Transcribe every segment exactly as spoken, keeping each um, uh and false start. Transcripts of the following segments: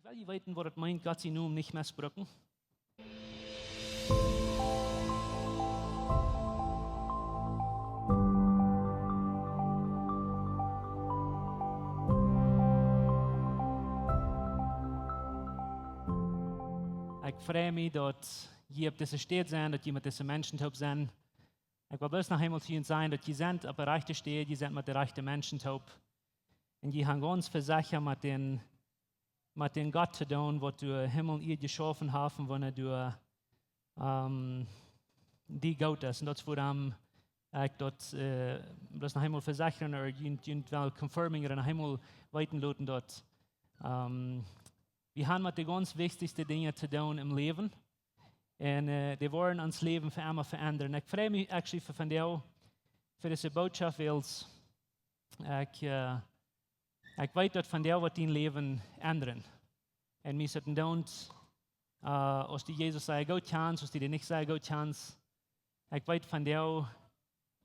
Well jie weeten, waut et meent, Gott sien Nomen nich mesbruken? Ekj frei mie, daut jie opp dise Städ sent, daut jie met dise Menschen toop sent. Ekj well bloos noch eemol to junt sajen, daut jie sent opp de rajchte Städ, jie sent met de rajchte Menschen toop. Un jie han gaunz vesechat met dän, met dän Gott to doonen, waut doa Himmel un Ieed jeschaufen haft un waut doa, ähm, die Gott es. Un daut es wuarom ekj daut, äh, bloos noch eemol vesechren, ooda junt, junt well confirming, ooda noch eemol weeten loten, daut, ähm, wie han met de gaunz wichtichste Dinja to doonen em Läwen. Un, äh, dee woaren ons Läwen fa emma veendren. Ekj frei mie actually fa vondoag, fa dise Botschaft, wiels ekj, äh, ekj weet, daut vondoag woat dien Läwen endren. Un mie es et endoont, äh, aus du Jesus sea goot kjanst, aus du dän nich sea goot kjanst. Ekj weet vondoag,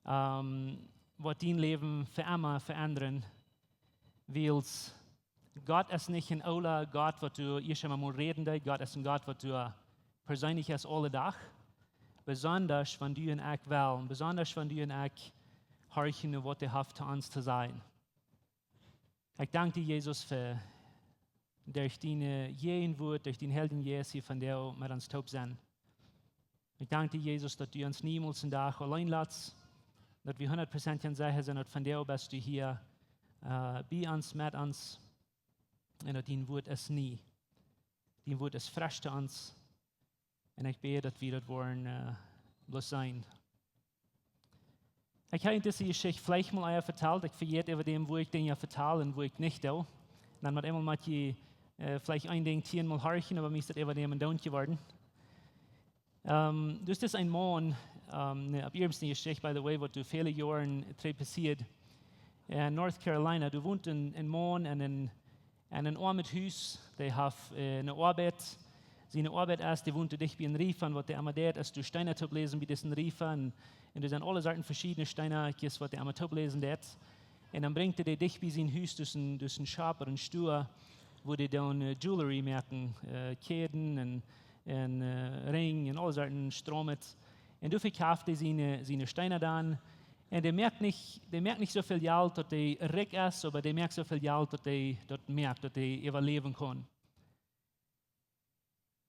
ähm, woat dien Läwen fa emma veendren, wiels Gott es nich een oola Gott, waut doa ieescht emol räden deed. Gott es een Gott, waut doa perseenlich es, aule Dach. Besondasch wan du un ekj wellen, besondasch wan du un ekj horchen, waut hee haft to ons to sajen. Ekj dank die, Jesus, fa derch diene Jäajenwoat, derch dän Heiljen Jeist hia vondoag met ons toop sennen. Ekj dank die, Jesus, daut du ons niemols een Dach auleen latst, daut wie hundat Prozent kjennen secha sennen, daut vondoag best du hia, äh, bie ons, met ons, un daut dien Wuat es nie. Dien Wuat es fresch to ons. Un ekj bäd, daut wie daut woaren, äh, bloos seenen. Ekj hab junt dise Jeschicht veleicht mol ea vetalt. Ekj vejät äwa däm, woo ekj Dinja vetal un woo ekj nich doo. Dan met eemol mott jie, äh, veleicht een Dinkj tieenmol horchen, oba mie es daut äwa däm endoont jeworden. Ähm, daut es een Maun, ähm, ne, opp ieescht ne Jeschicht, by the way, waut doa väle Joaren trigj passieed. En North Carolina, doa wont een, een Maun en een, en een oamet Hus, dee haft, äh, ne Oabeit. Siene Oabeit es, dee wont dicht bie een Riefa, un waut dee emma deit, es doa Steena toopläsen bie disen Riefa, un, un doa sent aule Sorten veschiedne Steenakjes, waut dee emma toopläsen deit. Un dan brinjt hee dee dicht bie sien Hus, doa es een, doa es een Shop ooda een Stua, wua dee dan, äh, Jewelry moaken, äh, Kjäden un, un, äh, Rinj un aule Sorten Stroomet. Un doa vekjeeft hee siene, siene Steena dan. Un dee moakt nich, dee moakt nich soo väl Jelt, daut hee rikj es, oba dee moakt soo väl Jelt, daut hee daut moakt, daut hee äwaläwen kaun.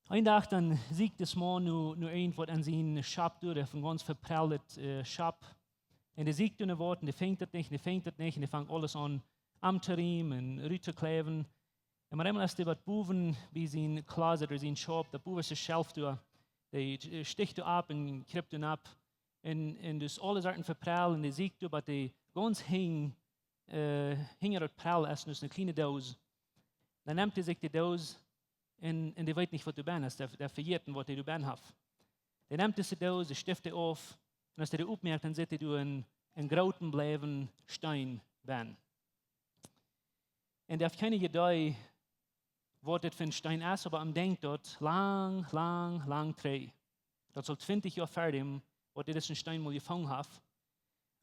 Een Dach dan sieekjt dis Maun nu, nu irjentwaut en sien Shop doa, dee haft een gaunz veprellet, äh, Shop. Un dee sieekjt doa no waut, un dee finjt daut nich, un dee finjt daut nich, un dee fangt aules aun omtorieemen un ruttokjleewen. Un met eemol es dee waut bowen bie sien Closet ooda sien Shop, daut bowaschte Shelf doa, dee, äh, sticht doa opp un kjript doa nopp. Un, un daut es aule Sorten veprell, un dee sieekjt doa, waut dee gaunz hinj, äh, hinja daut Prell es, daut es ne kjliene Doos. Dan nemt hee sikj de Doos un, un dee weet nich, waut doa bennen es, dee, dee vejät, waut dee doa bennen haft. Dee nemt dise Doos, dee stift dee auf, un aus hee dee oppmoakt, dan sitt hee doa een, een grooten bleawen Steen bennen. Un dee haft kjeene Iedee, waut dit fa een Steen es, oba am denkjt daut lang, lang, lang trigj. Daut es aul twintich Joa ver däm, waut hee disen Steen mol jefungen haft.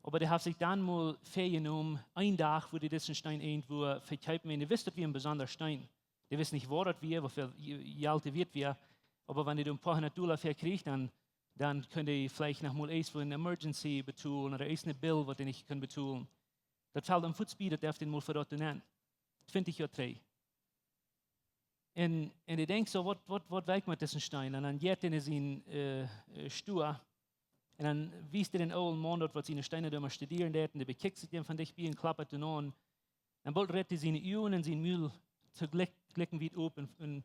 Oba dee haft sikj dan mol väajenomen, een Dach wudd hee disen Steen irjentwua vekjeepen, un dee wist, daut wia een besondra Steen. Dee wist nich, woo daut wia, woo väl Je-, Jelt dee wieet wia. Oba wan dee een poa hundat Dolla fa kjrieech, dan, dan kunn dee veleicht noch mol eent fa ne emergency betolen ooda eent ne bill, waut dee nich kunn betolen. Daut felt am fuats bie, daut dee haft dän mol fa daut to nämen. Twintich Joa trigj. Un, un dee denkjt soo, waut, waut, waut well ekj met disen Steen? Un dan jeit hee no sien, äh, äh, Stua. Un dan wiest hee dän oolen Maun daut, waut siene Steena doa studieren deit. Un dee bekjikjt sikj dän von dicht bie un klappt dän aun. Un boolt rät hee siene Uagen un sien Mul toglikj, jlikj wiet op. Un, un,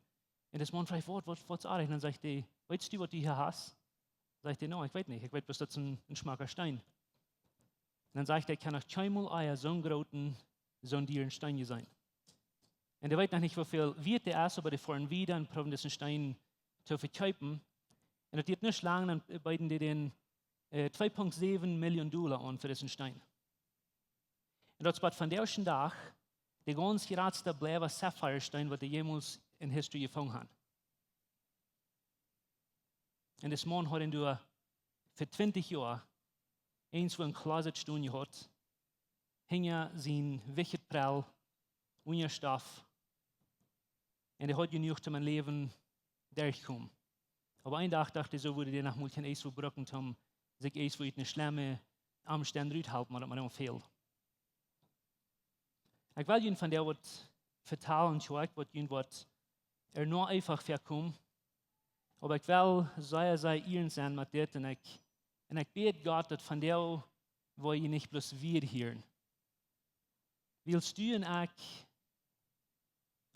un dis Maun fruach: "Waut, waut, waut es oajch?" Un dan sajcht hee: "Weetst du, waut du hia hast?" Sajcht hee: "Nä, ekj weet nich. Ekj weet bloos, daut es een, een schmocka Steen." Un dan sajcht hee: "Ekj hab noch kjeenmol ea soon grooten, soon dieren Steen jeseenen." Un dee weet noch nich, woo väl wieet dee es, oba dee foaren wieda un proowen disen Steen to vekjeepen. Un daut diet nich lang, dan beeden dee dän, äh, twee Punkt säwen Million Dolla aun fa disen Steen. Un daut es bat vondoag dän Dach de gaunz jratsta bleawa Sapphire Steen, waut dee jemols en history jefungen han. Un dis Maun haud dän doa fa twintich Joa irjentwua em Closet stonen jehaut, hinja sien wichtjet Prell, unja Stoff. Un dee haud jenuach toom sien Läwen derchkomen. Oba een Dach docht hee, soo wudd hee noch mol kjeen Ees brucken, toom sikj ees ut ne schlemme Omstend rut halpen, waut mie emma fäld. Ekj well junt vondoag waut vetalen, Kjoakj, waut junt woat ea noch eefach väakomen. Oba ekj well sea, sea iernst sennen met dit un ekj, un ekj bäd Gott, daut vondoag woa jie nich bloos Wieed hieren. Wiels du un ekj,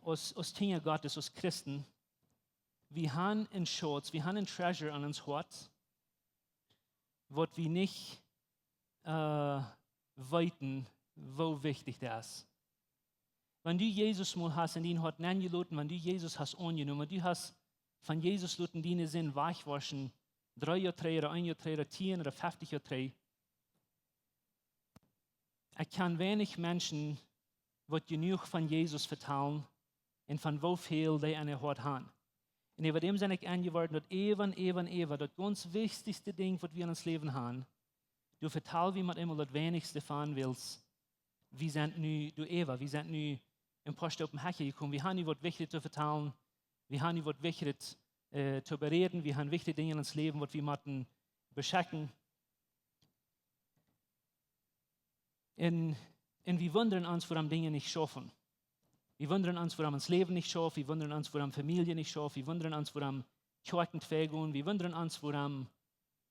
aus, aus Kjinja Gottes, aus Christen, wie haben een Schauz, wie haben een treasure aun ons Hoat, waut wie nich, äh, weeten, woo wichtich daut es. Wan du Jesus mol hast en dien Hoat nenjeloten, wan du Jesus hast aunjenomen, wan du hast von Jesus loten diene Sind wajchwauschen, dree Joa trigj, ooda een Joa trigj, ooda tieen, ooda feftich Joa trigj, ekj kjan weinich Menschen, waut jenuach von Jesus vetalen un von woo väl dee en äa Hoat haben. Un äwa däm sie ekj enjeworden, daut äwa, äwa, äwa, daut gaunz wichtichste Dinkj, waut wie en ons Läwen haben, doa vetal wie met eemol daut weinichste von, wiels wie sent nu doa äwa, wie sent nu een poa Stopen hecha jekomen. Wie haben nu waut Wichtjet to vetalen, wie haben nu waut Wichtjet, äh, to beräden, wie haben wichtje Dinja en ons Läwen, waut wie motten beschekjen. Un, un wie wundren ons, wuarom Dinja nich schaufen. Wie wundren ons, wuarom ons Läwen nich schauft. Wie wundren ons, wuarom Famielje nich schauft. Wie wundren ons, wuarom Kjoakjen twei gonen. Wie wundren ons, wuarom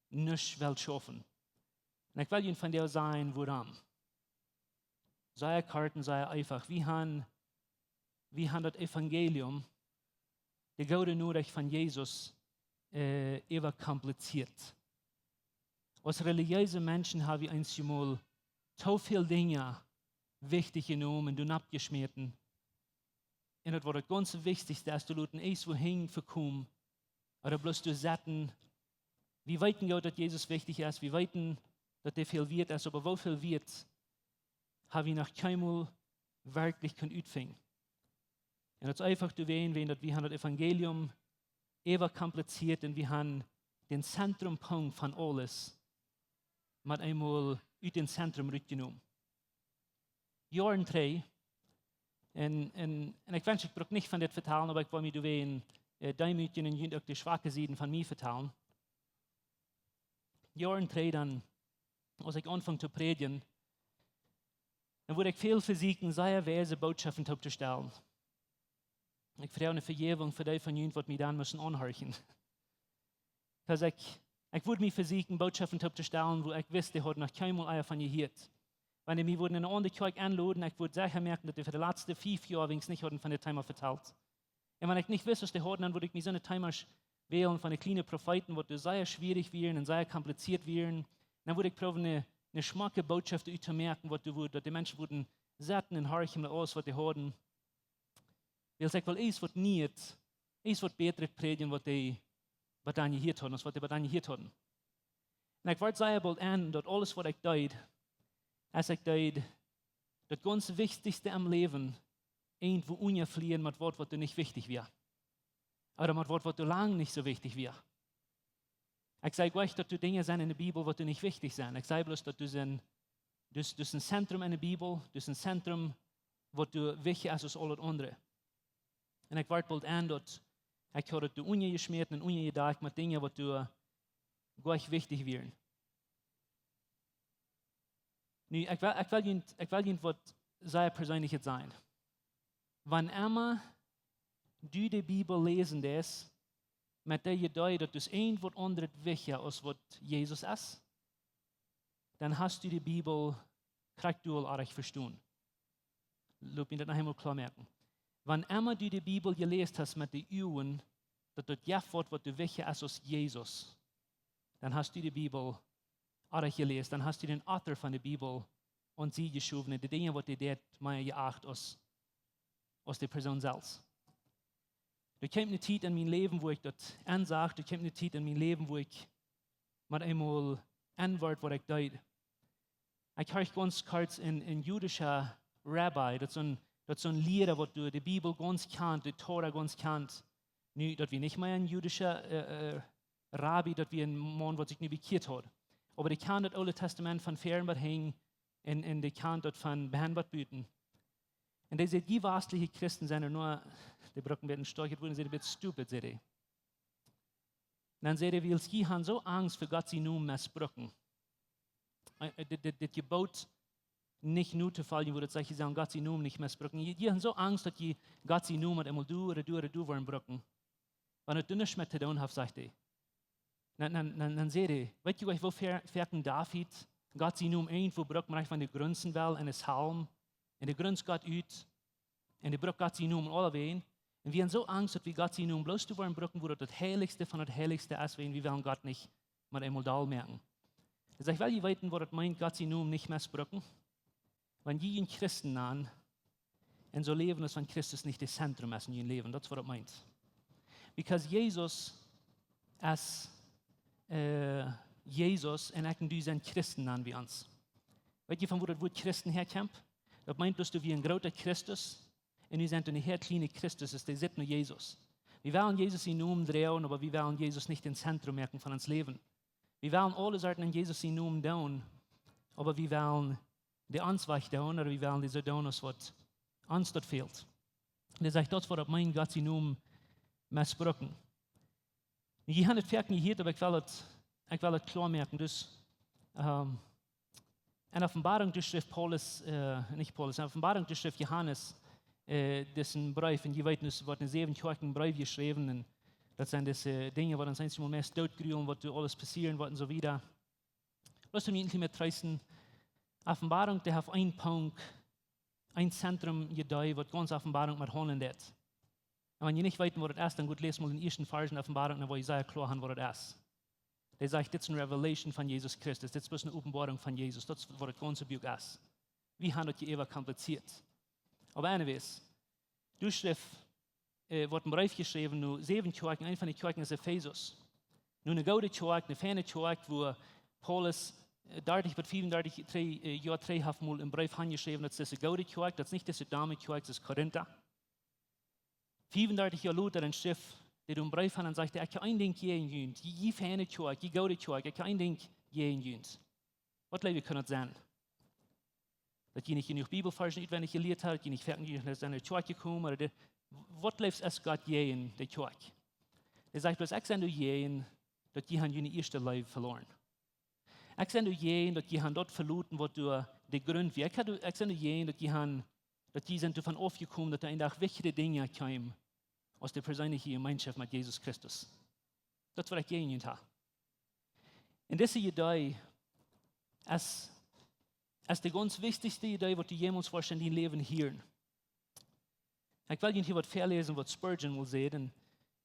nuscht well schaufen. Un ekj well junt vondoag sajen, wuarom. Sea kort un sea eefach. Wie haben, wie haben daut Evangelium, de goode Norecht von Jesus, äh, äwakompliziet. Aus relijeese Menschen haben wie eenjemol too väl Dinja wichtich jenomen un doa nopp jeschmäten. Un daut, waut daut gaunz wichtichste es, to loten eescht wua hinjen vekomen, ooda bloos to setten. Wie weeten jo, daut Jesus wichtich es, wie weeten, daut hee väl wieet es, oba woo väl wieet, haben wie noch kjeenmol werkjlich kunt utfinjen. Un daut es eefach doawäajen, wäajen daut wie haben daut Evangelium äwakompliziet un wie haben dän Zentrumpunkt von aules met eemol ut dän Zentrum rutjenomen. Joaren trigj, un, un, un ekj wensch, ekj bruck nich von dit vetalen, oba ekj well mie doawäajen, äh, deemootjen un junt uk de schwake Sieden von mie vetalen. Joaren trigj dan, aus ekj aunfunk to prädjen, dan wudd ekj väl vesieekjen, sea weise Bootschoften toop to stalen. Ekj froag no Vejäwunk fa dee von junt, waut mie dan musten aunhorchen. Wiels ekj, ekj wudd mie vesieekjen, Bootschoften toop to stalen, wua ekj wist, dee hauden noch kjeenmol ea von jehieet. Wan dee mie wudden en eene aundre Kjoakj enloden, ekj wudd secha moaken, daut dee fa de latste fief Joa weens nich hauden von dit Thema vetalt. Un wan ekj nich wist, aus dee hauden, dan wudd ekj mie soone Themasch wälen von de kjliene Profeeten, waut doa sea schwierich wieren un sea kompliziet wieren. Dan wudd ekj proowen, eene, eene schmocke Bootschoft uttomoaken, waut doa wudd, daut de Menschen wudden setten un horchen no aules, waut dee hauden. Wiels ekj wull eescht waut Nieet, eescht waut Bätret prädjen, waut dee bat dan jehieet hauden, aus waut dee bat dan jehieet hauden. Un ekj wort sea boolt en, daut aules, waut ekj deed, aus ekj deed, daut gaunz wichtichste em Läwen, irjentwua unjaflieen met waut, waut doa nich wichtich wia. Ooda met waut, waut doa lang nich soo wichtich wia. Ekj saj nich, daut doa Dinja sent en de Bibel, waut doa nich wichtich sent. Ekj saj bloos, daut doa sent, doa es, doa es een Zentrum en de Bibel, doa es een Zentrum, waut doa wichtja es aus aul daut aundre. Un ekj wort boolt en, daut ekj haud daut doa unjajeschmäten un unjajedakjt met Dinja, waut doa goanich wichtich wieren. Nu, ekj well, ekj well junt, ekj well junt waut sea Perseenlichet sajen. Wan emma du de Bibel läsen deist, met de Idee, daut doa es irjentwaut aundret wichtja aus waut Jesus es, dan hast du de Bibel krakjt doll orrajcht vestonen. Lot mie daut noch eemol kloa moaken. Wan emma du de Bibel jeläst hast met de Uagen, daut doa jeft waut, waut doa wichtja es aus Jesus, dan hast du de Bibel orrajcht jeläst, dan hast du dän Autor von de Bibel aun Sied jeschowen un de Dinja, waut dee deed, mea jeacht aus, aus de Persoon selfst. Doa kjeem eene Tiet en mien Läwen, wua ekj daut ensach, doa kjeem eene Tiet en mien Läwen, wua ekj met eemol enwort, waut ekj deed. Ekj horcht gaunz kort een, een jüdischa Rabbi, daut es soon, daut es soon Liera, waut doa de Bibel gaunz kjant, de Tora gaunz kjant. Nu, daut wia nich mea een jüdischa, äh, äh, Rabbi, daut wia een Maun, waut sikj nu bekjieet haud. Oba dee kjand daut Oole Testament von väaren bat hinjen un, un dee kjand daut von bennen bat buten. Un dee säd: "Jie wastliche Christen sent doa nich," dee brukt een bät stoakjet Wuat, säd: "Een bät stupid," säd dee. Dan säd dee: "Wiels jie han soo Angst fa Gott sien Nomen mesbruken." Äh, dit, dit, dit Jeboot nich nu to foljen, wua daut sajcht, jie sellen Gott sien Nomen nich mesbruken. Jie, jie han soo Angst, daut jie Gott sien Nomen emol doa ooda doa ooda doa woaren bruken. Wan et doa nuscht met to doonen haft, sajcht hee. Dan, dan, dan, dan säd hee: "Weet jie, woo ver-, foaken David Gott sien Nomen irjentwoo brukt, mau von de Grunzen well en de Psalm, un dee grunzt Gott ut, un dee brukt Gott sien Nomen aulawäajen. Un wie han soo Angst, daut wie Gott sien Nomen bloos doa woaren bruken, wua daut daut Heilichste von daut Heilichste es, wäajen wie wellen Gott nich mau emol doll moaken." Hee sajcht: "Well jie weeten, waut daut meent, Gott sien Nomen nich mesbruken? Wan jie junt Christen nanen un soo läwen, aus wan Christus nich daut Zentrum es en jun Läwen, daut es, waut daut meent. Because Jesus es, äh, Jesus un ekj un du sent Christen, nanen wie ons." Weet jie, von wua daut Wuat Christen häakjemt? Daut meent, daut du best een groota Christus, un nu sent doa een Häa kjliene Christuses, dee sitt no Jesus. Wie wellen Jesus sien Nomen droagen, oba wie wellen Jesus nich daut Zentrum moaken von ons Läwen. Wie wellen aule Sachen en Jesus sien Nomen doonen, oba wie wellen dee ons Wajch doonen, ooda wie wellen dee soo doonen, aus waut ons daut fält. Un hee sajcht, daut es, waut daut meent, Gott sien Nomen mesbruken. Jie han et foaken jehieet, oba ekj well et, ekj well et kloa moaken. Dus, ähm, en Openboarunk, doa schrift Paulus, äh, nich Paulus, en Openboarunk, doa schrift Johanes, äh, disen Breef, un jie weeten, daut woat en säwen Kjoakjen een Breef jeschräwen, un daut sent dise Dinja, waut ons eensjemol meist dootgrulen, waut doa aules passieren woat un soo wieda. Bloos om junt met treesten, Openboarunk, dee haft een Punkt, een Zentrum, Idee, waut gaunz Openboarunk met haundlen deit. Un wan jie nich weeten, waut daut es, dan goot, läst mol dän ieeschten Varsch en Openboarunk, dan woa jie sea kloa han, waut daut es. Dee sajcht, dit es een Revelation von Jesus Christus, dit es bloos eene Openboarunk von Jesus, daut es, waut daut gaunze Buak es. Wie han daut hia äwakompliziet. Oba anyways, doa schrift, äh, woat een Breef jeschräwen no säwen Kjoakjen, eent von de Kjoakjen es Efesus. No eene goode Kjoakj, eene feine Kjoakj, wua Paulus, äh, dartich bat fiefundartich, trigj, äh, Joa trigj haft mol een Breef hanjeschräwen, daut es dise goode Kjoakj, daut es nich dise domme Kjoakj, daut es Korinta. Fiefundartich Joa lota, dan schrift dee doa een Breef han un sajcht: "Ekj hab een Dinkj jäajen junt, jie, jie feine Kjoakj, jie goode Kjoakj, ekj hab een Dinkj jäajen junt." Waut, leewe, kaun daut sennen? Daut jie nich jenuach Bibelvarsch utwendich jelieet han, daut jie nich foaken jenuach no de Kjoakj komen, ooda de, waut, leewe, es Gott jäajen de Kjoakj? Hee sajcht bloos: "Ekj sie doajäajen, daut jie han june ieeschte Leew veloaren. Ekj sie doajäajen, daut jie han daut veloten, waut doa de Grunt wia. Ekj sie doa, ekj sie doajäajen, daut jie han, daut jie sent doavon aufjekomen, daut doa een Dach wichtjere Dinja kjeemen aus de perseenelje Jemeenschoft met Jesus Christus." Daut es, waut ekj jäajen junt hab. Un dise Idee es, es de gaunz wichtichste Idee, waut du jemols woascht en dien Läwen hieren. Ekj well junt hia waut väaläsen, waut Spurgeon mol säd. Un,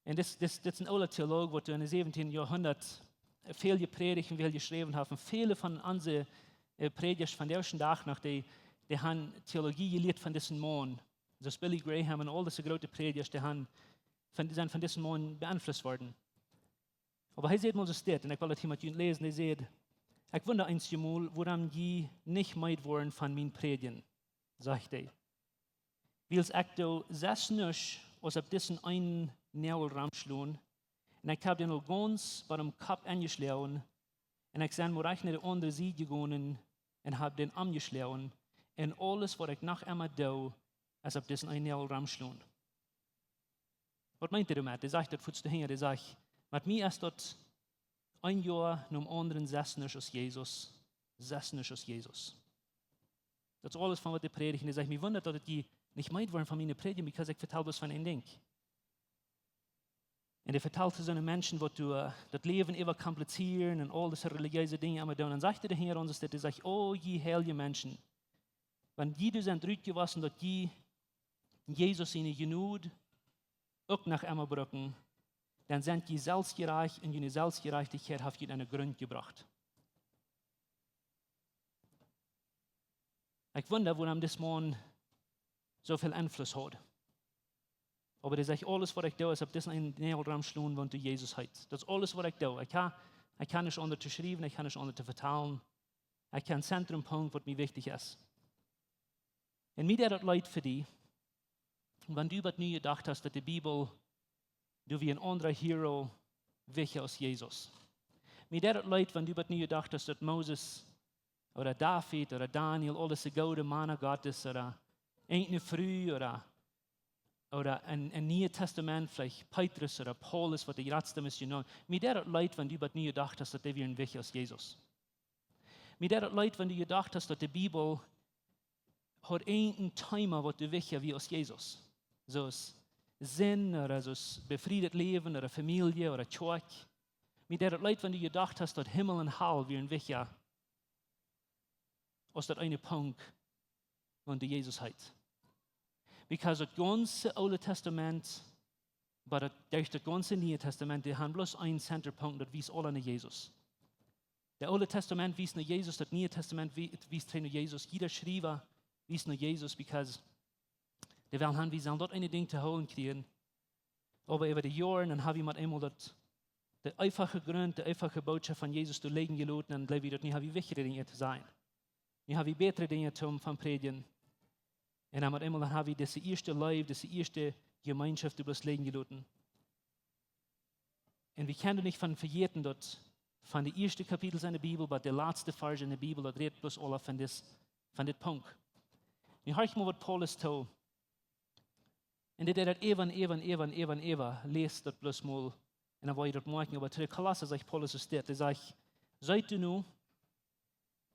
un dit, dit, dit es een oola Theoloog, waut en de säwentiende Joahundat väl jeprädicht un väl jeschräwen haft. Un väle von onse, äh, Prädjasch von dän ieeschten Dach noch, dee, dee han Theologie jelieet von disen Maun. Soo aus Billy Graham un aul dise groote Prädjasch, dee han von, sent von disen Maun beenflusst worden. Oba hee säd mol soo dit, un ekj well daut hia met junt läsen, hee säd: "Ekj wunda eenjemol, wuarom jie nich meed woaren von mien Prädjen," sajcht hee. "Wiels ekj doo sest nuscht, aus opp disen eenen Noagel romschlonen, un ekj hab dän aul gaunz bat em Kopp enjeschloagen, un ekj sie mau rajcht no de aundre Sied jegonen un hab dän omjeschloagen, un aules, waut ekj noch emma doo, es opp disen eenen Noagel romschlonen." Waut meent hee doamet? Hee sajcht daut fuats doahinja, hee sajcht: "Met mie es daut een Joa nom aundren sest nuscht aus Jesus, sest nuscht aus Jesus." Daut es aules von waut hee prädicht. Un hee sajcht: "Mie wundat daut, daut jie nich meed woaren von miene Prädjen, because ekj vetal bloos von een Dinkj." Un hee vetalt to soone Menschen, waut doa daut Läwen äwakomplizieren un aul dise relijeese Dinja emma doonen. Un sajcht hee doahinja ons dit, hee sajcht: "O jie heilje Menschen, wan jie doa sent rutjewossen, daut jie Jesus siene Jnod uk noch emma brucken, dan sent jie selfstjerajcht un june Selfstjerajchtichkjeit haft junt aun de Grunt jebrocht." Ekj wunda, wuarom dis Maun soo väl Enfluss haud. Oba hee sajcht: "Aules, waut ekj doo, es opp disen eenen Noagel romschlonen, waut doa Jesus heet. Daut es aules, waut ekj doo. Ekj ha, ekj ha nuscht aundret to schriewen, ekj ha nuscht aundret to vetalen. Ekj ha een Zentrumpunkt, waut mie wichtich es." Un mie deit daut leet fa die, wan du bat nu jedocht hast, daut de Bibel, doa wia een aundra Hero wichtja aus Jesus. Mie deit daut leet, wan du bat nu jedocht hast, daut Moses ooda David ooda Daniel, aul dise goode Mana Gottes, ooda Irjent eene Fru ooda, ooda een, een Nieet Tastament, veleicht Petrus ooda Paulus, waut de jratste Missionoa. Mie deit daut leet, wan du bat nu jedocht hast, daut dee wieren wichtja aus Jesus. Mie deit daut leet, wan du jedocht hast, daut de Bibel haud een Thema, waut doa wichtja wia aus Jesus. Soo aus Sind ooda soo aus befriedet Läwen ooda Famielje ooda Kjoakj. Mie deit daut leet, wan du jedocht hast, daut Himmel un Hal wieren wichtja aus daut eene Punkt, waut doa Jesus heet. Because daut gaunze Oole Tastament, oba daut, derch daut gaunze Niee Tastament, dee hauden bloos een Centerpunkt, daut wiest aula no Jesus. Daut Oole Tastament wiest no Jesus, daut Niee Tastament wie-, wiest no Jesus. Jieda Schriewa wiest no Jesus, because dee wellen han, wie sellen daut eene Dinkj to hoolen kjrieen. Oba äwa de Joaren, dan ha wie met eemol daut, de eefache Grunt, de eefache Bootschoft von Jesus doa lijen jeloten, un jleew wie daut nu ha wie wichtjere Dinja to sajen. Nu ha wie bätre Dinja toom von prädjen. Un dan met eemol dan ha wie dise ieeschte Leew, dise ieeschte Jemeenschoft doa bloos lijen jeloten. Un wie kjennen nich von vejäten, daut von de ieeschte Kapitels en de Bibel bat de latste Varsch en de Bibel, daut rät bloos aula von dis, von dit Punkt. Nu horch mol, waut Paulus too. Un dit deit daut äwa un äwa un äwa un äwa un äwa, läst daut bloos mol, un dan woa jie daut moakjen. Oba to de Kolossa sajcht Paulus es dit, hee sajcht: Seet nu,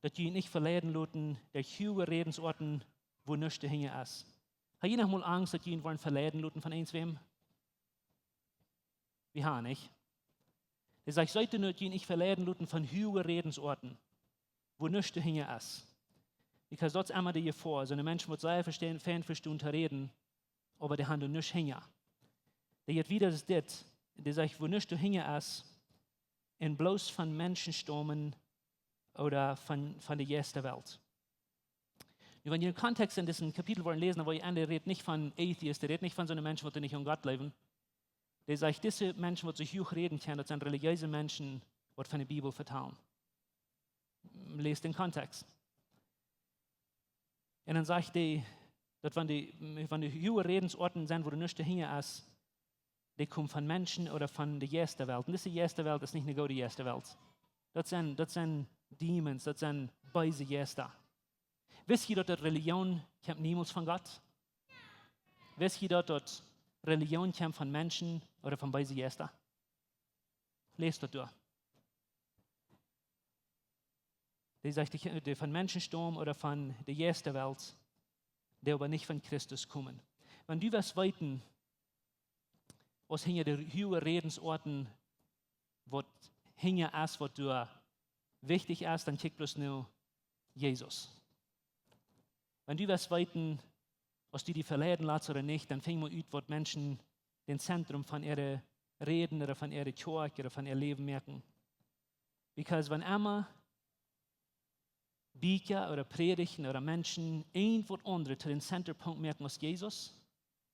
daut jie nich veleiden loten derch huage Rädensoaten, wua nuscht doahinja es. Ha jie noch mol Angst, daut jie woaren veleiden loten von irjentwäm? Wie ha nich. Hee sajcht: Seet nu, daut jie nich veleiden loten von huage Rädensoaten, wua nuscht doahinja es. Because daut es emma de Jefoa. Soone Menschen, waut sea vestonen, fein vestonen to räden, oba dee han doa nuscht hinja. Dee jeit wieda, es dit. Dee sajcht, wua nuscht doahinja es, un bloos von Menschen staumen ooda von, von de Jeistawelt. Nu, wan jie em Kontext en disen Kapitel woaren läsen, dan woa jie, un dee rät nich von Atheist, dee rät nich von soone Menschen, waut nich aun Gott jleewen. Dee sajcht, dise Menschen, waut soo huach räden kjennen, daut sent relijeese Menschen, waut von de Bibel vetalen. Läst dän Kontext. Un dan sajcht dee, daut wan dee, wan dee huage Rädensoaten sent, wua nuscht doahinja es, dee komen von Menschen ooda von de Jeistawelt. Un dise Jeistawelt es nich eene goode Jeistawelt. Daut sent, daut sent Demons, daut sent beese Jeista. Wist jie, daut de Relijoon kjemt niemols von Gott? Wist jie daut, daut Relijoon kjemt von Menschen ooda von beese Jeista? Läst daut doa. Dee sajcht, dee, dee von Menschen staumen ooda von de Jeistawelt, dee oba nich von Christus komen. Wan du west weeten, waut hinja de huage Rädensoaten, waut hinja es, waut doa wichtich es, dan kjikj bloos no Jesus. Wan du west weeten, aus du die veleiden latst ooda nich, dan finj mol ut, waut Menschen dän Zentrum von äare Räden ooda von äare Kjoakj ooda von äa Läwen moaken. Because wan emma Bieekja ooda Prädichten ooda Menschen irjent waut aundret to dän Zenterpunkt moaken aus Jesus,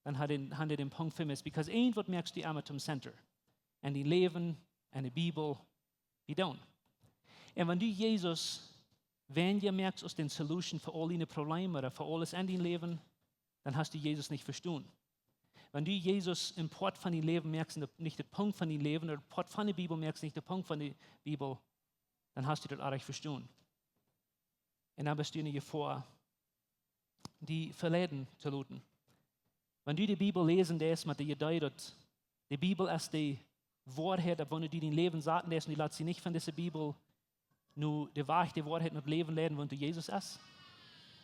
dan ha dee, ha dee dän Punkt vemisst. Because irjent waut moakst du emma toom Center. En dien Läwen, en de Bibel, wie dan. Un wan du Jesus weinja moakst aus dän Solution fa aul diene Probleme ooda fa aules en dien Läwen, dan hast du Jesus nich vestonen. Wan du Jesus een Poat von dien Läwen moakst, nich dän Punkt von dien Läwen, ooda een Poat von de Bibel moakst, nich dän Punkt von de Bibel, dan hast du daut oajch vestonen. Un dan best du en de Jefoa, die veleiden to loten. Wan du de Bibel läsen deist met de Idee, daut de Bibel es de Woarheit, daut wan du dien Läwen saten deist un du latst die nich von dise Bibel no de Wajch, de Woarheit, no daut Läwen leiden, waut doa Jesus es,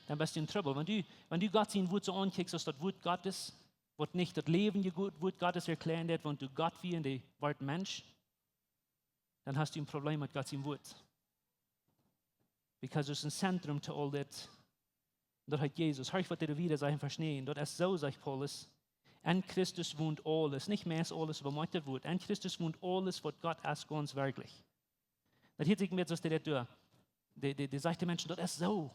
dan best du en Trubbel. Wan du, wan du Gott sien Wuat soo aunkjikjst aus daut Wuat Gottes, waut nich daut läwendje Wuat Gottes erkjläaren deit, waut doa Gott wia un dee wort Mensch, dan hast du een Problem met Gott sien Wuat. Because daut es een Zentrüm to aul dit. Daut heet Jesus. Horch, waut hee wieda sajcht en Varsch näajen. Daut es soo, sajcht Paulus. En Christus wont aules. Nich mea es aules, oba moakt daut Wuat. En Christus wont aules, waut Gott es, gaunz werkjlich. Daut hieet sikj een bät soo aus dee daut doa. Dee, dee, dee sajcht de Menschen, daut es soo.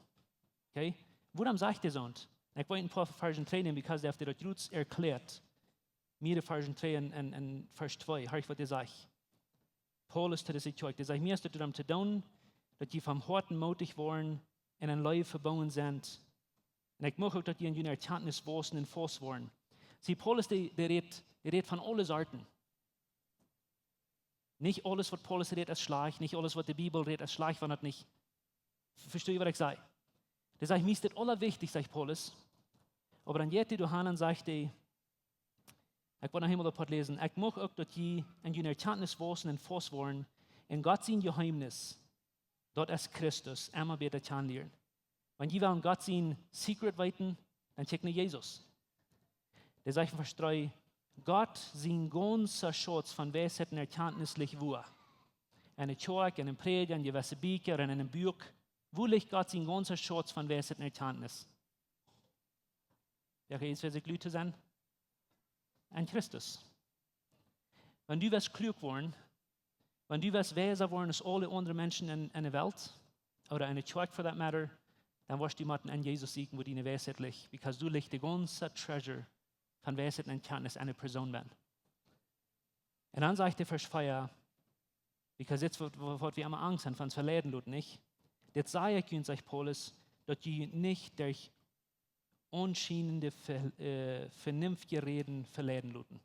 Okay? Wuarom sajcht hee soont? Ekj well een poa Varsch trigj nämen, because dee haft daut jrod erkjläat. Mea Varsch trigj en, en, en Varsch twee. Horch, waut hee sajcht. Paulus to dise Kjoakj, dee sajcht: Mie es daut doaromm to doonen, daut jie von Hoaten mootich woaren un en Leew vebungen sent. Un ekj mucht uk, daut jie en june Erkjantnis wausen un faust woaren. See, Paulus, dee, dee rät, dee rät von aule Sorten. Nich aules, waut Paulus rät, es schlajcht. Nich aules, waut de Bibel rät, es schlajcht, wan daut nich Vestonen jie, waut ekj saj? Dee sajcht, mie es daut aulawichtichste, sajcht Paulus, Oba dan jeit hee doa han un sajcht hee, ekj woa noch eemol daut Poat läsen: Ekj mucht uk, daut jie en june Erkjantnis wausen un faust woaren en Gott sien Jeheemnis, daut es Christus, emma bäta kjanen lieren. Wan jie wellen Gott sien secret weeten, dan kjikjt no Jesus. Dee sajcht en Varsch dree: Gott sien gaunza Schauz von Weisheit un Erkjantnis licht wua? En de Kjoakj, en een Prädja, en jewesse Bieekja, en een Buak? Wua licht Gott sien gaunza Schauz von Weisheit un Erkjantnis? Wäa es, wäa sikj lud to sennen? En Christus. Wan du west kluak woaren, wan du west weisa woaren aus aule aundre Menschen en, en de Welt, ooda en de Kjoakj for that matter, dan woascht du motten en Jesus sieekjen, wua diene Weisheit licht, because doa licht de gaunza treasure von Weisheit un Erkjantnis en de Persoon benn. Un dan sajcht de Varsch vea, because dit es waut, waut, waut wie emma Angst han, von ons veleiden loten, nich? Dit saj ekj junt, sajcht Paulus, daut jie junt nich derch aunschienende Ve-, äh, Vernunftjeräd veleiden loten.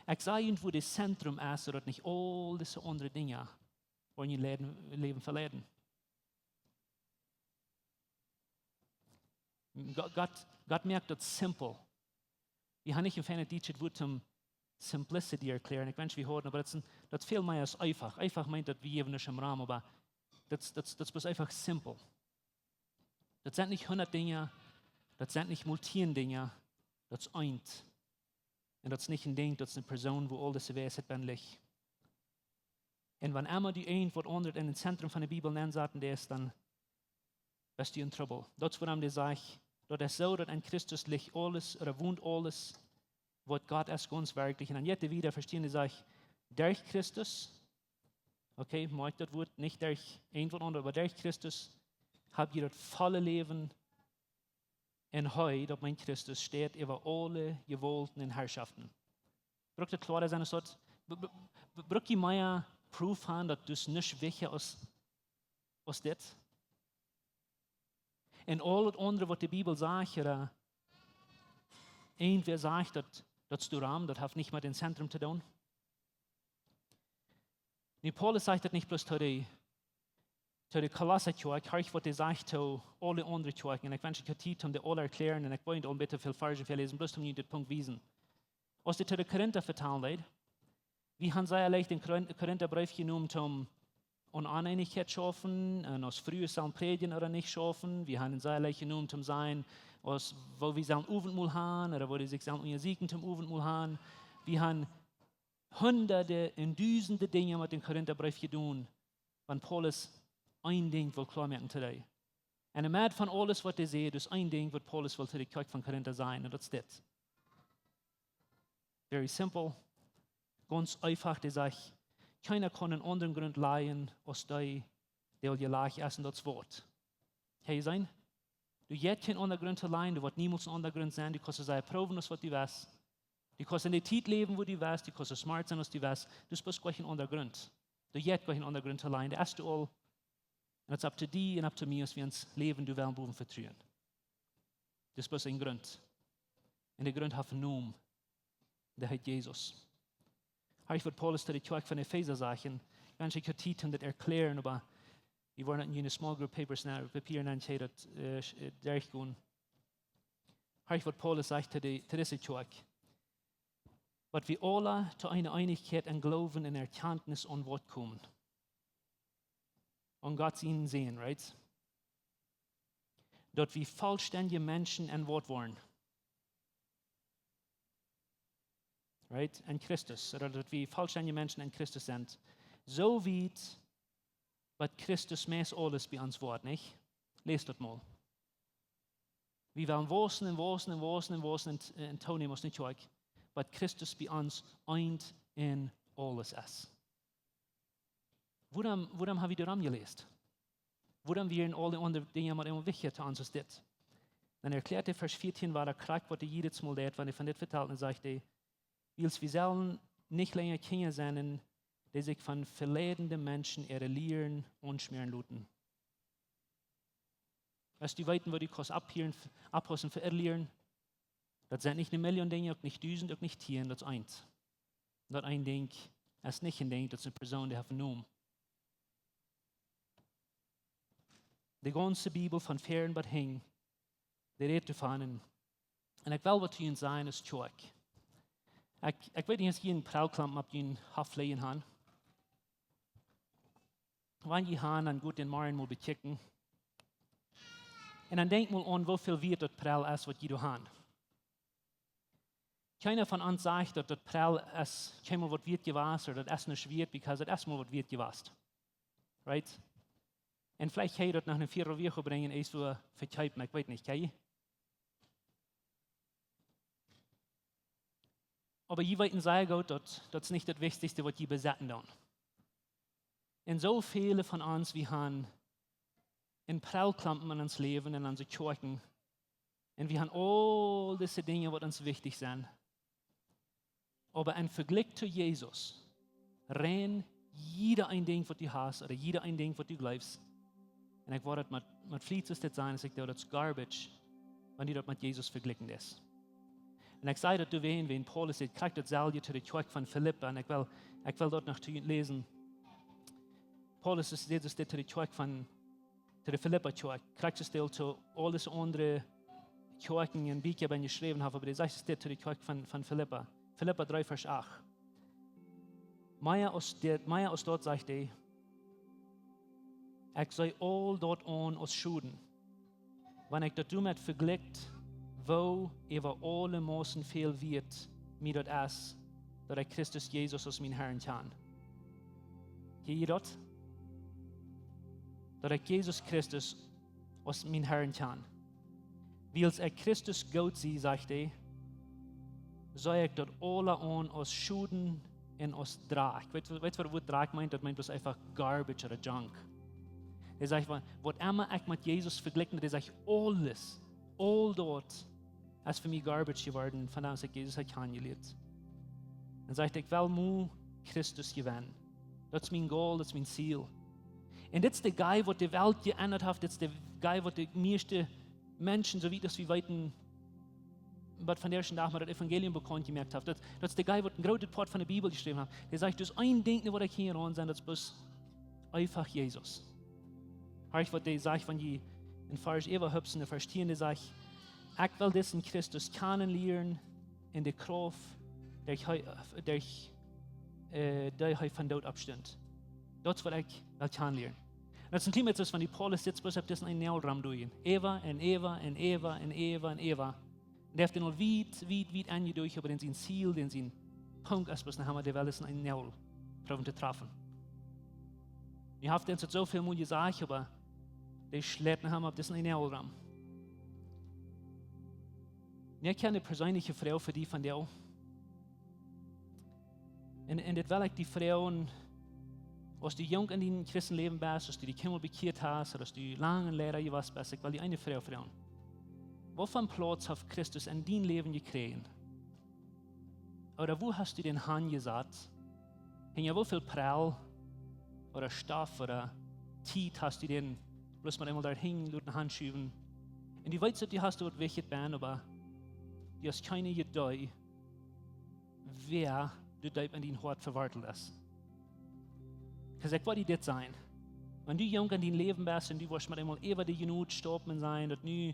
Ekj saj junt, wua daut Zentrum es, soo daut nich aul dise aundre Dinja woaren jun Läwen, Läwen veleiden. Go-, Gott, Gott moakt daut simpel. Wie han nich een feinet dietschet Wuat toom simplicity erkjlären. Ekj wensch, wie hauden, oba daut es een, daut es väl mea aus eefach. Eefach meent, daut wie jäwen nuscht em Rum, oba daut, daut, daut es bloos eefach simpel. Daut sent nich hundat Dinja, daut sent nich mol tieen Dinja, daut es eent. Un daut es nich een Dinkj, daut es eene Persoon, wua aul dise Weisheit benn licht. Un wan emma du irjent waut aundret en daut Zentrum von de Bibel nensaten deist, dan best du en Trubbel. Daut es wuarom dee sajcht, daut es soo, daut en Christus licht aules, ooda wont aules, waut Gott es gaunz werkjlich. Un dan jeit hee wieda, Varsch tieen, dee sajcht, derch Christus, okay, moakj daut Wuat, nich derch irjent waut aundret, oba derch Christus hab jie daut volle Läwen. Un hee, daut meent Christus, steit äwa aule Jewaulten un Harschoften. Brukt daut kloara sennen aus daut? B-, b-, b-, brukt jie mea Proof han, daut daut nich wichtja es aus, aus dit? Un aul daut aundre, waut de Bibel sajcht, ooda irjentwäa sajcht, daut, daut es doaromm, daut haft nich met daut Zentrum to doonen. Nu, Paulus sajcht daut nich bloos to de, to de Kolossa Kjoakj, horch, waut hee sajcht to aule aundre Kjoakjen. Un ekj wensch, ekj haud Tiet, om dee aule to erkjlären, un ekj woa nich aul een bät väl Varzen väaläsen, bloos om junt dit Punkt wiesen. Aus hee to de Korinta vetalen deed, wie han sea leicht dän Korin-, Korintabreef jenomen, om aun Oneenichkjeit schaufen, un aus Frues sellen prädjen ooda nich schaufen. Wie han sea leicht jenomen, om sajen, aus, woo wie sellen Owentmol han, ooda woo dee sikj sellen unjasieekjen toom Owentmol han. Wie han hundade un dusende Dinja met dän Korintabreef jedonen, wan Paulus een Dinkj wull kloa moaken to dee. Un en de Med von aules, waut hee säd, es een Dinkj, waut Paulus wull to de Kjoakj von Korinta sajen, un daut es dit. Very simple. Gaunz eefach, dee sajcht, kjeena kaun een aundren Grunt lajen aus dee, dee aul jelajcht es, un daut es Wuat. Hee säd, du hast kjeenen aundren Grunt to lajen, du woascht niemols een aundren Grunt sennen, du kaust soo sea proowen aus waut du west. Du kaust en de Tiet läwen, wua du west, du kaust soo smart sennen aus du west, du hast bloos kjeen aundren Grunt. Du hast kjeen aundren Grunt to lajen, dee hast du aul. Un daut es opp to die un opp to mie, aus wie ons Läwen doa wellen bowen vetruen. Daut es bloos een Grunt. Un de Grunt haft een Nomen. Dee heet Jesus. Horch, waut Paulus to de Kjoakj von Efesa sajcht. Ekj wensch, ekj haud Tiet, om daut to erkjlären, oba wie woaren daut en june small group papers, no, Papieren, no, daut, äh, sch-, äh, derchgonen. Horch, waut Paulus sajcht to de, to dise Kjoakj. Daut wie aula to eene Eenichkjeit em Gloowen un Erkjantnis aun Wuat komen. Aun Gott sien Sän, right? Daut wie vollstendje Menschen em Wuat woaren. Right? En Christus, ooda daut wie vollstendje Menschen en Christus sent. Soo wiet, waut Christus meist aules bie ons woat, nich? Läs daut mol. Wie wellen wausen un wausen un wausen un wausen un, un toonämen aus eene Kjoakj, waut Christus bie ons eent un aules es. Wuarom, wuarom ha wie doaromm jeläst? Wuarom wieren aul dee aundre Dinja mau emma wichtja to ons aus dit? Dan erkjläat de Varsch vieetieen, woo daut krakjt, waut hee jiedet Mol deit, wan hee von dit vetalt, un sajcht hee, wiels wie sellen nich lenja Kjinja sennen, dee sikj von veleidende Menschen äare Lieren aunschmäaren loten. West du weeten, woo du kaust aufhieren, aufpaussen fa äare Lieren? Daut sent nich eene Million Dinja, uk nich dusent, uk nich tieen, daut es eent. Daut een Dinkj es nich een Dinkj, daut es eene Persoon, dee haft een Nomen. De gaunze Bibel von väaren bat hinjen, dee rät doavon, un Un ekj well waut to junt sajen aus Kjoakj. Ekj, ekj weet nich aus jie een Prellklompen opp jun Hoff lijen han. Wan jie han, dan goot dän morjen mol bekjikjen. Un dan denkjt mol aun, woo väl wieet daut Prell es, waut jie doa han. Kjeena von ons sajcht, daut daut Prell es kjeenmol waut wieet jewast, ooda daut es nuscht wieet, because daut es mol waut wieet jewast. Right? Un veleicht kjenn jie daut no eene Fiera Viejo brinjen, ees wua vekjeepen, ekj weet nich, kjenn jie? Oba jie weeten sea goot, daut, daut es nich daut Wichtichste, waut jie besetten doonen. Un soo väle von ons, wie han een Prellklompen en ons Läwen, en onse Kjoakjen. Un wie han aul dise Dinja, waut ons wichtich sent. Oba em Vejlikj to Jesus, rein jieda een Dinkj, waut du hast, ooda jieda een Dinkj, waut du jleefst. Un ekj wull daut met, met Fliet soo dit sajen, aus ekj doo, daut es garbage, wan du daut met Jesus vejlikjen deist. Un ekj saj daut doawäajen, wiels Paulus säd krakjt daut selwje to de Kjoakj von Filippa. Un ekj well, ekj well daut noch to junt läsen. Paulus säd dit to de Kjoakj von, to de Filippa Kjoakj. Krakjt soo aus hee to aul dise aundre Kjoakjen un Bieekja jeschräwen haft, oba dee sajcht dit to de Kjoakj von, von Filippa. Filippa dree, Varsch acht. Mea aus dit, mea aus daut, sajcht hee, ekj see aul daut aun aus Schoden, wan ekj daut doamet vejlikj, woo äwa aule Moten väl wieet mie daut es, daut ekj Christus Jesus aus mienen Herrn kjan. Hia jie daut? Daut ekj Jesus Christus aus mienen Herrn kjan. Wiels ekj Christus goot see, sajcht hee, see ekj daut aula aun aus Schoden un aus Drakj. Weet, weet waut daut Wort Drakj meent? Daut meent bloos eefach garbage ooda junk. Hee sajcht, wa-, waut emma ekj met Jesus vejlikj, hee sajcht, aules, aul daut es fa mie garbage jeworden, von daut ekj Jesus hab kjanen jelieet. Un sajcht, ekj well mau Christus jewennen. Daut es mien goal, daut es mien Ziel. Un dit es de guy, waut de Welt jeendat haft, dit es de guy, waut de mieeschte Menschen, soo wiet aus wie weeten, waut vondoag dän Dach mau daut Evangelium bekaunt jemoakt haft. Daut, daut es de guy, waut een grootet Poat von de Bibel jeschräwen haft. Dee sajcht, doa es een Dinkj, waut ekj hia aun sie, daut es bloos eefach Jesus. Horcht, waut dee sajcht, wan jie en Varsch äwa hupsen, de Varsch tieen, dee sajcht, ekj well disen Christus kjanen lieren en de Krauft, dee hee, dee, äh, dee hee von doot oppstunt. Daut es, waut ekj well kjanen lieren. Un daut es een kjlien bät soo aus wan dee Paulus sitt, bloos opp disen eenen Noagel romdoagen. Äwa un äwa un äwa un äwa un äwa. Un dee haft dän aul wiet, wiet, wiet aunjedoagen, oba dän sien Ziel, dän sien Punkt es bloos noch emma, dee well disen eenen Noagel proowen to trafen. Nu haft hee ons daut soo väl mol jesajcht, oba dee schleit noch emma opp disen eenen Noagel rom. Nu, ekj hab eene perseenelje Froag fa die vondoag. Un, un dit well ekj die froagen, aus du junk en dien Christenläwen best, aus du die kjeenmol bekjieet hast, ooda aus du lang een Liera jewast best, ekj well die eene Froag froagen. Waut fa een Plauz haft Christus en dien Läwen jekjräajen? Ooda wua hast du dän hanjesat? Hinja woo väl Prell ooda Stoff ooda Tiet hast du dän bloos mau eemol doahan loten hanschuwen? Un du weetst, daut du hast waut Wichtjet bennen, oba du hast kjeene Iedee, wäa doa deep en dien Hoat vewortelt es. 'Cause ekj well die dit sajen. Wan du junk en dien Läwen best un du woascht mau eemol äwa de Jnod stolpren un sajen, daut nu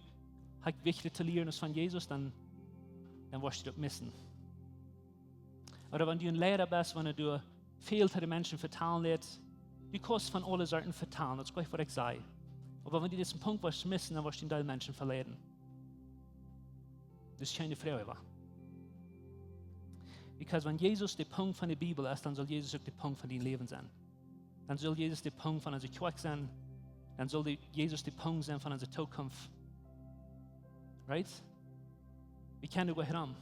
hab ekj wichtja to lieren aus von Jesus, dan, dan woascht du daut missen. Ooda wan du een Liera best, wan du väl to de Menschen vetalen deist, du kaust von aule Sorten vetalen, daut es jlikj, waut ekj saj. Oba wan du disen Punkt woascht missen, dan woascht du een Deel Menschen veleiden. Daut es kjeene Froag, wa? Because wan Jesus de Punkt von de Bibel es, dan saul Jesus uk de Punkt von dien Läwen sennen. Dan saul Jesus de Punkt von onse Kjoakj sennen. Dan saul de, Jesus de Punkt sennen von onse Tookunft. Right? Wie kjennen doa goanich rom.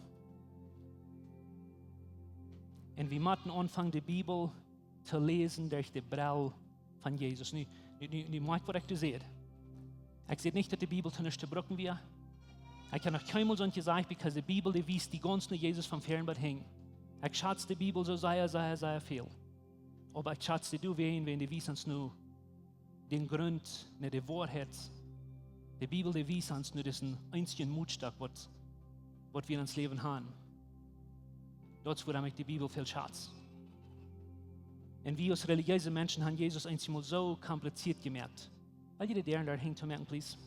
Un wie motten aunfangen, de Bibel to läsen derch de Brell von Jesus. Nu, nu, nu, nu moakj, waut ekj doa saj. Ekj saj nich, daut de Bibel to nuscht to brucken wia. Ekj hab noch kjeenmol soont jesajcht, because de Bibel, dee wiest die gaunz no Jesus von väaren bat hinjen. Ekj schaz de Bibel soo sea, sea, sea väl. Oba ekj schaz dee doawäajen, wäajen dee wiest ons no dän Grunt, no de Woarheit. De Bibel, dee wiest ons no disen eensjen Motstock, waut, waut wie en ons Läwen haben. Daut es, wuarom ekj de Bibel väl schaz. Un wie aus relijeese Menschen haben Jesus eenjemol soo kompliziert jemoakt. Well jie de Däaren doa hinjen toomoaken, please?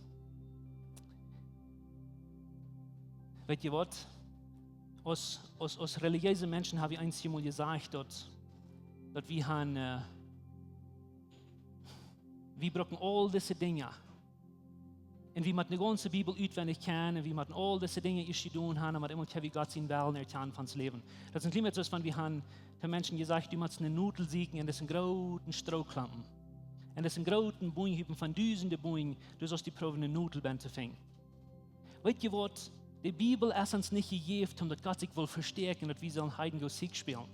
Weet jie waut? Aus, aus, aus relijeese Menschen ha wie eenjemol jesajcht, daut, daut wie han, äh, wie brucken aul dise Dinja. Un wie motten de gaunze Bibel utwendich kjanen, un wie motten aul dise Dinja ieescht jedonen han, un met eemol kjenn wie Gott sien Wellen erkjanen von ons Läwen. Daut es een kjlien bät soo aus wan wie han to Menschen jesajcht, du motst eene Nodel sieekjen, un daut es een grooten Strooklompen. Un daut es een grooten Bumhupen von dusende Bumen, du saust die proowen eene Nodel bie to finjen. Weet jie waut? De Bibel es ons nich jejäft, om daut Gott sikj well vestäakjen, daut wie sellen hide and go seek spälen.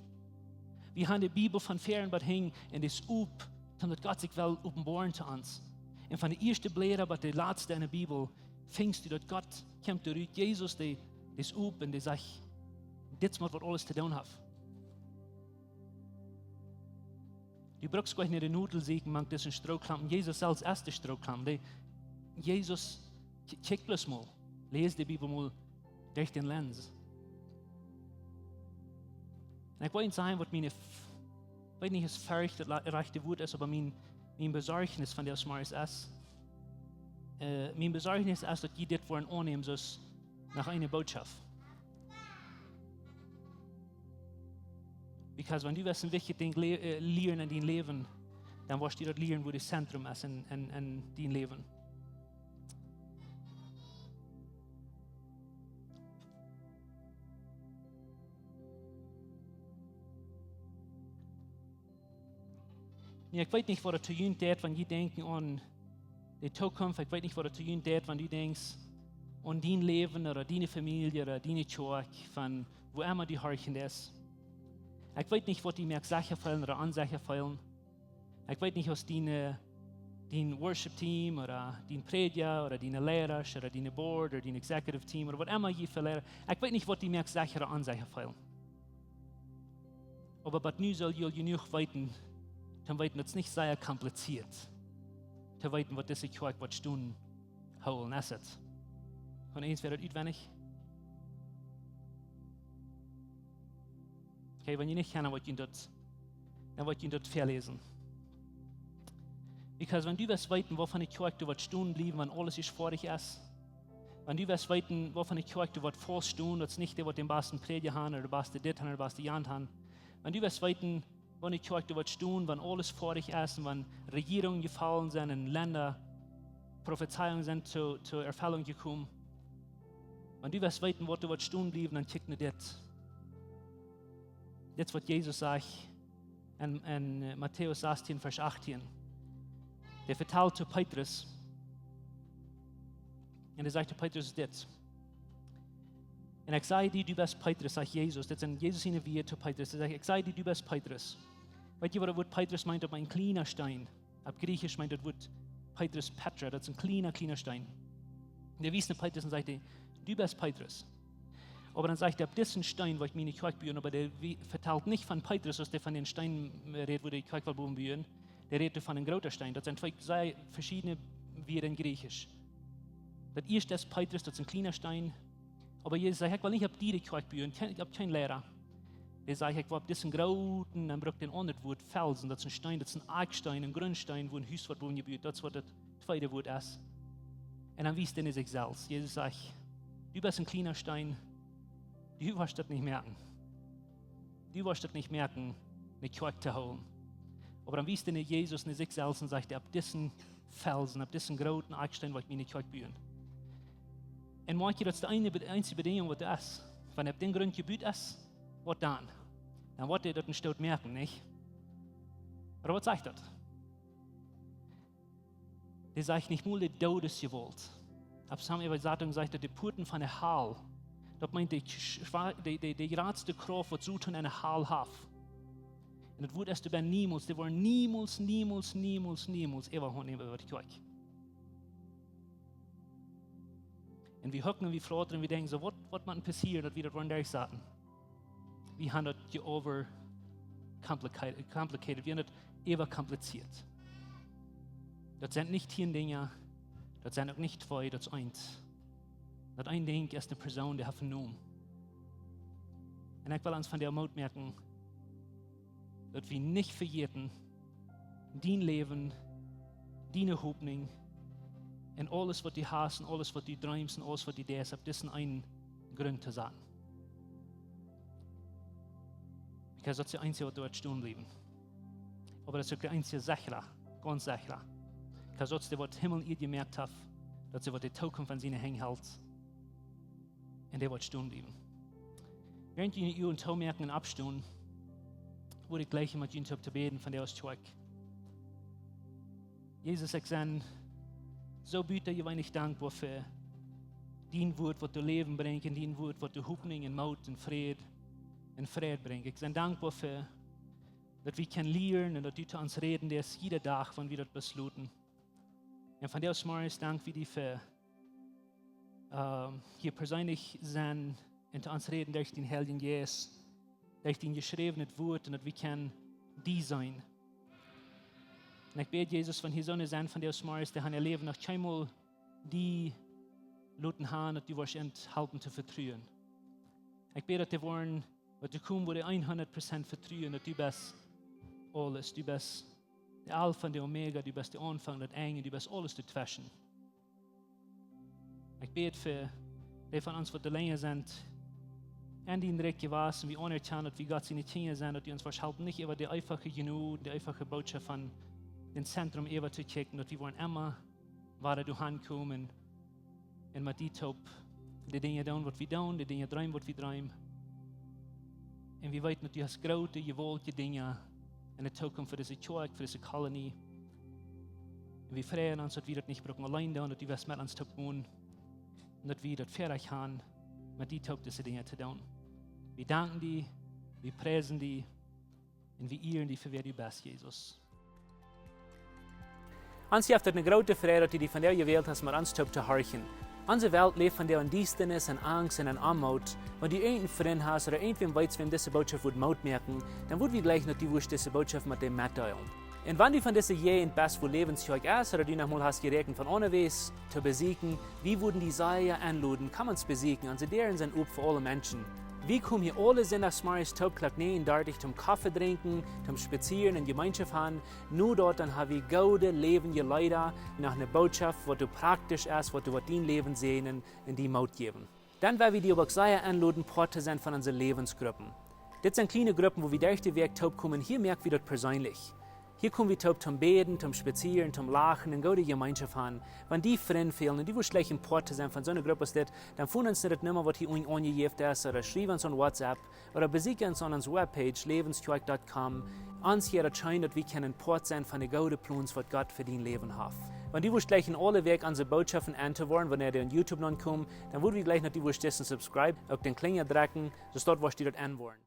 Wie han de Bibel von väaren bat hinjen un dee es op, om daut Gott sikj well openboaren to ons. Un von de ieeschte Bläda bat de latste en de Bibel finjst du daut Gott kjemt doa rut, Jesus, dee, dee es op un dee sajcht, dit es waut aules to doonen haft. Du brukst nich no de Nodel sieekjen, mank disen Strooklompen. Jesus selfst es de Strooklompen. Dee, Jesus, kj-, kjikj bloos mol. Läs de Bibel mol derch dän Lens. Un ekj well eent sajen, waut mien, ekj weet nich, aus Forcht daut la-, rajchte Wuat es, oba mien, mien Besorjnis von dise Morjes es, äh, mien Besorjnis es, daut jie dit woaren aunnämen, soo aus no eene Bootschoft. Because wan du west een wichtjet Dinkj le-, äh, lieren en dien Läwen, dan woascht du daut lieren, wua daut Zentrum es en, en, en dien Läwen. Nu, ekj weet nich, waut et to junt deit, wan jie denkjen aun de Tookunft. Ekj weet nich, waut et to junt deit, wan du denkjst aun dien Läwen ooda diene Famielje ooda diene Kjoakj, von wua emma du horchen deist. Ekj weet nich, waut die moakt secha feelen ooda onsecha feelen. Ekj weet nich, aus dien, äh, dien Worship Team ooda dien Prädja ooda diene Leidasch ooda diene Board ooda dien Executive Team ooda waut emma jie fa Leida, ekj weet nich, waut die moakt secha ooda onsecha feelen. Oba bat nu sell jie aul jenuach weeten, to weeten, daut es nich sea kompliziert, to weeten, waut dise Kjoakj woat stonen hoolen, es et. Kaun eena daut utwendich? Okay, wan jie nich kjennen, woa ekj junt daut, dan woa ekj junt daut väaläsen. Because wan du west weeten, waut fa eene Kjoakj du woascht stonen bliewen, wan aules es foadich es, wan du west weeten, waut fa eene Kjoakj du woascht väastalen, daut es nich dee, waut dän basten Prädja han ooda de baste dit han ooda de baste jant han. Wan du west weeten, waut fa eene Kjoakj du woascht stonen, wan aules foadich es un wan Rejierungen jefollen sent un Lenda Profezeiungen sent to, to Erfellunk jekomen. Wan du west weeten, waut du woascht stonen bliewen, dan kjikj no dit. Dit es, waut Jesus sajcht en, en, äh, Matäus sastieen, Varsch achttieen. Dee vetalt to Petrus. Un hee sajcht to Petrus dit. Un ekj saj die, du best Petrus, sajcht Jesus. Dit sent Jesus siene Wieed to Petrus. Hee sajcht, ekj saj die, du best Petrus. Weet jie, waut daut Wuat Petrus meent? Opp een kjliena Steen. Opp Jriechsch meent daut Wuat Petrus Petra, daut es een kjliena, kjliena Steen. Dee wiest no Petrus un sajcht, du best Petrus. Oba dan sajcht hee, opp disen Steen woa ekj miene Kjoakj buen, oba dee wie-, vetalt nich von Petrus, aus dee von dän Steen, äh, rät, wua de Kjoakj well bowen buen. Dee rät von een groota Steen. Daut sent twee sea veschiedne Wieed en Jriechsch. Daut ieeschte es Petrus, daut es een kjliena Steen. Oba Jesus sajcht, ekj well nich opp die de Kjoakj buen, kjeen, opp kjeen Leida. Hee sajcht, ekj well opp disen grooten, dan brukt hee een aundret Wuat, Felsen, daut es een Steen, daut es een Akjsteen, een Grundsteen, wua een Hus woat bowen jebut. Daut es waut daut tweede Wuat es. Un dan wiest hee no sikj selfst. Jesus sajcht, du best een kjliena Steen, du woascht daut nich moaken. Du woascht daut nich moaken, eene Kjoakj to hoolen. Oba dan wiest hee no Jesus, no sikj selfst un sajcht, opp disen Felsen, opp disen grooten Akjsteen woa ekj miene Kjoakj buen. Un moakj jie, daut es de eene Be-, eensje Bedinjunk, waut doa es. Wan opp dän Grunt jebut es, waut dan? Dan woat hee daut een Stoot moaken, nich? Oba waut sajcht daut? Dee sajcht nich mol de Doodesjewault. Opp sommje Äwasatunk sajcht daut de Puaten von de Hal. Daut meent de schwa-, de, de, de jratste Krauft, waut Soton en de Hal haft. Un daut Wuat es, dee woaren niemols, dee woaren niemols, niemols, niemols, niemols äwahaupt nämen äwa de Kjoakj. Un wie hucken un wie flautren un wie denkjen soo, waut, waut mott passieren, daut wie daut woaren derchsaten? Wie han daut je over complicated, complicated. Wie han daut äwakompliziert. Daut sent nich tieen Dinja, daut sent uk nich twee, daut es eent. Daut een Dinkj es eene Persoon, dee haft een Nomen. Un ekj well ons vondoag Moot moaken, daut wie nich vejäten, dien Läwen, diene Hopninj, un aules, waut du hast, un aules, waut du dreemst, un aules, waut du deist, opp disen eenen Grunt to saten. Because daut es de eensje, waut doa woat stonen bliewen. Oba daut es uk de eensje sechra, gaunz sechra. Because daut es dee, waut Himmel un Ieed jemoakt haft, daut es dee, waut de Tookunft aun siene Henj helt. Un dee woat stonen bliewen. Wäarent jie june Uagen toomoaken un oppstonen, wudd ekj jleichen met junt toop to bäden von dee aus Kjoakj. Jesus, ekj sie soo butajeweenlich dankboa fa dien Wuat, waut doa Läwen brinjt, un dien Wuat, waut doa Hopninj un Moot un Fräd un Fräd brinjt. Ekj sie dankboa fa daut wie kjennen lieren un daut du to ons räden deist jieda Dach, wan wie daut besloten. Un von dee aus Morjes dank wie die fa, ähm, hia perseenlich sennen un to ons räden derch dän Heiljen Jeist, derch dien jeschräwnet Wuat un daut wie kjennen die seenen. Un ekj bäd, Jesus, wan hia soone sent von dee aus Morjes, dee haben äa Läwen noch kjeenmol die loten gonen, daut du woascht an halpen to vetruen. Ekj bäd, daut dee woaren, waut doa komen, woaren hundat Prozent vetruen, daut du best aules, du best de Alpha un de Omega, du best de Aunfank, daut Enj, du best aules doatweschen. Ekj bäd fa dee von ons, waut doa lenja sent en dien Rikj jewast, un wie aunerkjanen, daut wie Gott siene Kjinja sent, daut du ons woascht halpen, nich äwa de eenfache Jnod, de eenfache Botschoft von dän Zentrum äwa to kjikjen, daut wie woaren emma wada doahan komen un met die toop de Dinja doonen, waut wie doonen, de Dinja dreemen, waut wie dreemen. Un wie weeten, daut du hast groote, jewaultje Dinja en de Tookunft fa dise Kjoakj, fa dise Kolonie. Un wie freien ons, daut wie daut nich brucken auleen doonen, daut du woascht met ons toop gonen. Un daut wie daut Väarajcht haben, met die toop dise Dinja to doonen. Wie danken die, wie priesen die, un wie ieren die fa wäa du best, Jesus. Ons jeft et eene groote Freid, daut du die vondoag jewält hast, met ons toop to horchen. Onse Welt läft vondoag en Diestanis, en Angst un en Oamoot. Wan du irjent een Frint hast ooda irjentwäm weetst, wäm dise Botschoft wudd Moot moaken, dan wudd wie jleichen, daut du wurscht dise Botschoft met däm metdeelen. Un wan du von dise Jäajent best, wua Läwens Kjoakj es, ooda du noch mol hast jeräakjent von aundawäajes to besieekjen, wie wudden die sea enloden, komm ons besieekjen, onse Däaren sent op fa aule Menschen. Wie komen hia aule Sindachsmorjes toop Klock näajen dartich toom Koffe drinkjen, toom spazieren un Jemeenschoft haben. No daut dan ha wie goode läwendje Leeda, noch eene Botschoft, waut doa praktisch es, waut doa woat dien Läwen säajnen un die Moot jäwen. Dan well wie die uk sea enloden, Poat to sennen von onse Läwensgruppen. Dit sent kjliene Gruppen, wua wie derch de Wäakj toop komen. Hia moak wie daut perseenlich. Hia kom wie toop toom bäden, toom spazieren, toom lachen un goode Jemeenschoft haben. Wan die Frind fälen un du wurscht jleichen Poat to sennen von soone Grupp aus dit, dan foon ons no de Numma, waut hia unjen aunjejäft es, ooda schriew ons aun WhatsApp, ooda besieekj ons aun onse Webpage, läwens kjoakj dot com. Ons jeit daut scheen, daut wie kjennen Poat sennen von de goode Plons, waut Gott fa dien Läwen haft. Wan du wurscht jleichen aule Wäakj onse Botschoften auntohieren, wanea dee aun YouTube nopp komen, dan wudd wie jleichen, daut du wurscht dissen subscribe, uk dän Kjlinja drekjen, soo daut du wurscht daut aunhieren.